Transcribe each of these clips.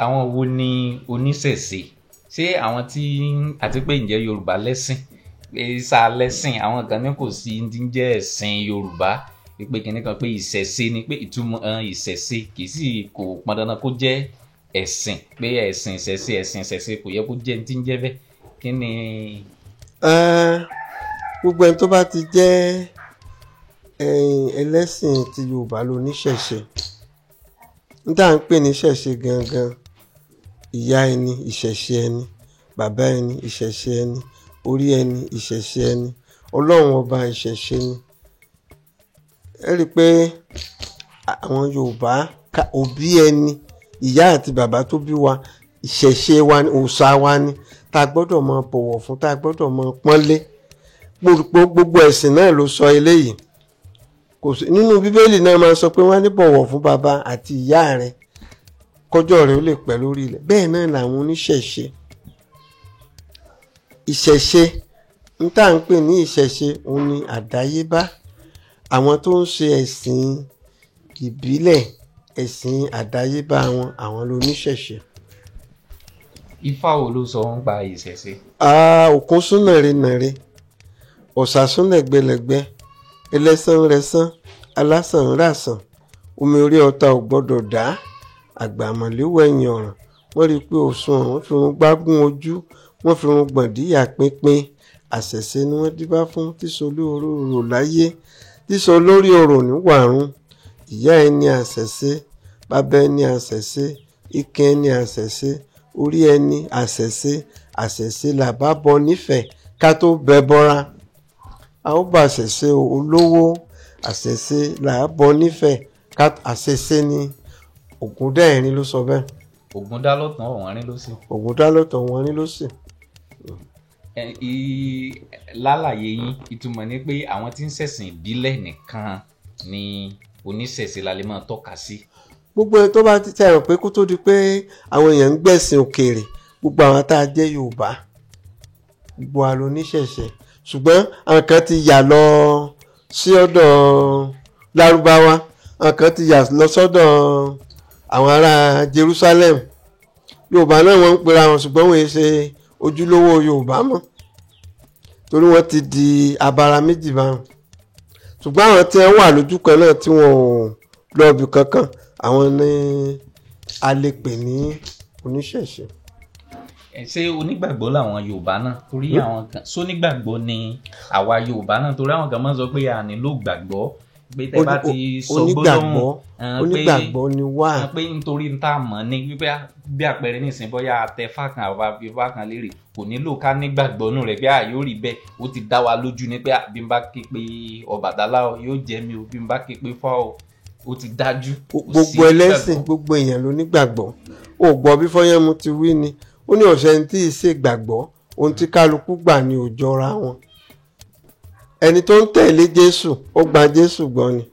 Àwọn wo ni oníṣẹ̀ṣe? Ṣé àwọn tí àti pé ǹjẹ́ Yorùbá lẹ́sìn? Pé sá lẹ́sìn, àwọn kan ní kò sí ní jẹ́ ẹ̀sìn Yorùbá, pé kinní kan pé ìṣẹ̀ṣe ni, pé ìtumọ̀ ìṣẹ̀ṣe kì í sì kò pọn dandan kó jẹ́ ẹ̀sìn, pé ẹ̀sìn ìṣẹ̀ṣe, ẹ̀sìn ìṣẹ̀ṣe kò yẹ kó jẹ́ ní tí ń jẹ́ bẹ́ẹ̀. Kí ni? Gbogbo ẹni tó bá ti jẹ́ ẹlẹ́sìn ti Yorùbá ló níṣẹ̀ṣe. N tá à ń pè ní ìṣẹ̀ṣe gangan, ìyá ẹni ìṣẹ̀ṣe ẹni, bàbá ẹni ìṣẹ̀ṣe ẹni, orí ẹni ìṣẹ̀ṣe ẹni, Ọlọ́run ọba ìṣẹ̀ṣe ni. Ẹ rí i pé àwọn Yorùbá òbí ẹni, ìyá àti bàbá tó bí wa, ìṣẹ̀ṣe wa ni, òòṣà wa ni, tá a gbọ́dọ̀ máa bọ̀wọ̀ fún, tá a gbọ́dọ̀ máa pọ́nlé. Gbogbo ẹ̀sìn náà ló sọ eléyìí. Kò sí nínú Bíbélì náà máa sọ pé wọ́n ní bọ̀wọ̀ fún bàbá àti ìyá rẹ kọjọ́ rẹ ó lè pẹ́ lórí ilẹ̀. Bẹ́ẹ̀ náà làwọn oníṣẹ̀ṣe. Ìṣẹ̀ṣe n tá à ń pè ní ìṣẹ̀ṣe òun ni àdáyébá. Àwọn tó ń ṣe ẹ̀sìn ìbílẹ̀, ẹ̀sìn àdáyébá wọn, àwọn lóníṣẹ̀ṣe. Ifá wo ló sọ ń pa ìṣẹ̀ṣe? Òkun sún nàre nàre, ọ̀sà sún lẹ̀gbẹlẹ̀gbẹ, ẹlẹ́sàn rẹsán, alásàn ràsàn, omi orí ọta ò gbọ́dọ̀ dá, àgbàmọ̀léwọ̀ ẹ̀yìn ọ̀ràn. Wọ́n rí i pé òsùn ọ̀hún fi run gbágún ojú, wọ́n fi run gbọ̀ndíyà pínpín. Àṣẹ̀ṣe ni wọ́n díbá fún tíṣọ olórí orò láyé, tíṣọ olórí orò níwàrún. Ìyá ẹni àṣẹ̀ṣe, bàbá ẹni àṣẹ̀ṣe, ikin ẹni àṣẹ̀ṣe, orí ẹni àṣẹ̀ṣe, àṣẹ̀ṣe làbá bọ nífẹ̀ẹ́ ká tó bẹ bọ́ra. A ó bá àṣẹ̀ṣe olówó, àṣẹ̀ṣe là á bọ nífẹ̀ẹ́ ká àṣẹ̀ṣe ni. Ògúndá-ẹ̀rin ló sọ bẹ́ẹ̀. Ògúndá lọ́tàn ọ̀wọ́nrín ló sì. Ògúndá lọ́tàn ọ̀wọ́nrín ló sì. Lálàyé yín, ìtumọ̀ ni pé àwọn tí ń ṣẹ̀sìn ìbílẹ̀ nìkan ni oníṣẹ̀ṣe la lè máa tọ́ka sí. Gbogbo ẹni tó bá ti tẹ̀ rò pé kó tó di pé àwọn èèyàn ń gbẹ̀sìn òkèèrè, gbogbo àwọn tá a jẹ́ Yorùbá, gbogbo wa lóníṣẹ̀ṣe. Ṣùgbọ́n àwọn kan ti yà lọ sí ọ̀dọ̀ Lárúbáwá, àwọn kan ti yà lọ sọ́dọ̀ àwọn ará Jerusalem. Yorùbá náà wọ́n ń pera wọn, ṣùgbọ́n wọ́n ṣe ojúlówó Yorùbá mọ́, torí wọ́n ti di abara méjì báwọn. Ṣùgbọ́n àwọn tí wọ́n wà lójú kan náà tí wọ́n ò lọ ibì kankan, àwọn ni a lè pè ní oníṣẹ̀ṣe. Ṣé onígbàgbọ́ làwọn Yorùbá náà? Torí àwọn kan sónígbàgbọ́ ni àwa Yorùbá náà, torí àwọn kan máa ń sọ pé a nílò gbàgbọ́, pé tẹ́ bá ti sọ gbólóhùn onígbàgbọ́ ni wá. Pé nítorí ń tà mọ́ ní wípé bí àpẹẹrẹ nísìnyí bóyá àtẹ̀fà kan àwa fífà kan lérè, kò nílò ká nígbàgbọ́ nù rẹ̀ pé a yóò rí bẹ́ẹ̀, ó ti dá wa lójú ni pé bí n bá ké pé Ọbàtálá yóò jẹ́ mi o, bí n bá ké pé Fá o, ó ti dájú. Gbogbo ẹlẹ́sìn, gbogbo èèyàn ló nígbàgbọ́. O gbọ́ bí Fọ́yánmu ti wí ni, ó ní ọ̀sẹ̀ ní tí ì ṣe gbàgbọ́, ohun tí kálukú gbà ni ò jọra wọn. Ẹni tó ń tẹ̀lé Jésù, ó gba Jésù gbọ́ ni.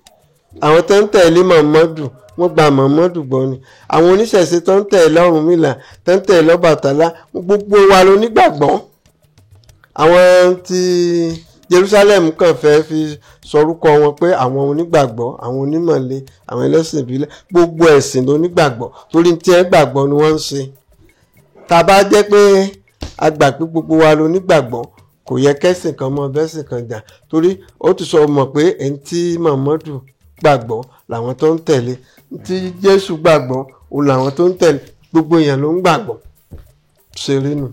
Àwọn tó ń tẹ̀lé Mọ̀mọ́dù, wọ́n gba Mọ̀mọ́dù gbọ́ ni. Àwọn oníṣẹ̀ṣe tó ń tẹ̀lé Ọ̀rúnmìlà, tó ń tẹ̀lé Ọbàtálá, gbogbo wa ló nígbàgbọ́. Àwọn tí Jerusalem kàn fẹ́ fi sọrúkọ wọn pé àwọn onígbàgbọ́, àwọn onímọ̀le, àwọn ẹlẹ́sìn ìbílẹ̀, gbogbo ẹ̀sìn ló nígbàgbọ́, torí tí ẹ gbàgbọ́ ni wọ́n ń ṣe. Tá bá jẹ́ pé a gbà pé gbogbo wa ló nígbàgbọ́, kò yẹ kẹ́sìn kan mọ bẹ́sìn kan jà, torí ó ti sọ mọ̀ pé ẹni tí Mọ̀mọ́dù gbàgbọ́ làwọn tó ń tẹ̀lé, tí Jésù gbàgbọ́ òun làwọn tó ń tẹ̀lé, gbogbo èèyàn ló ń gbàgbọ́. Ṣeré nù.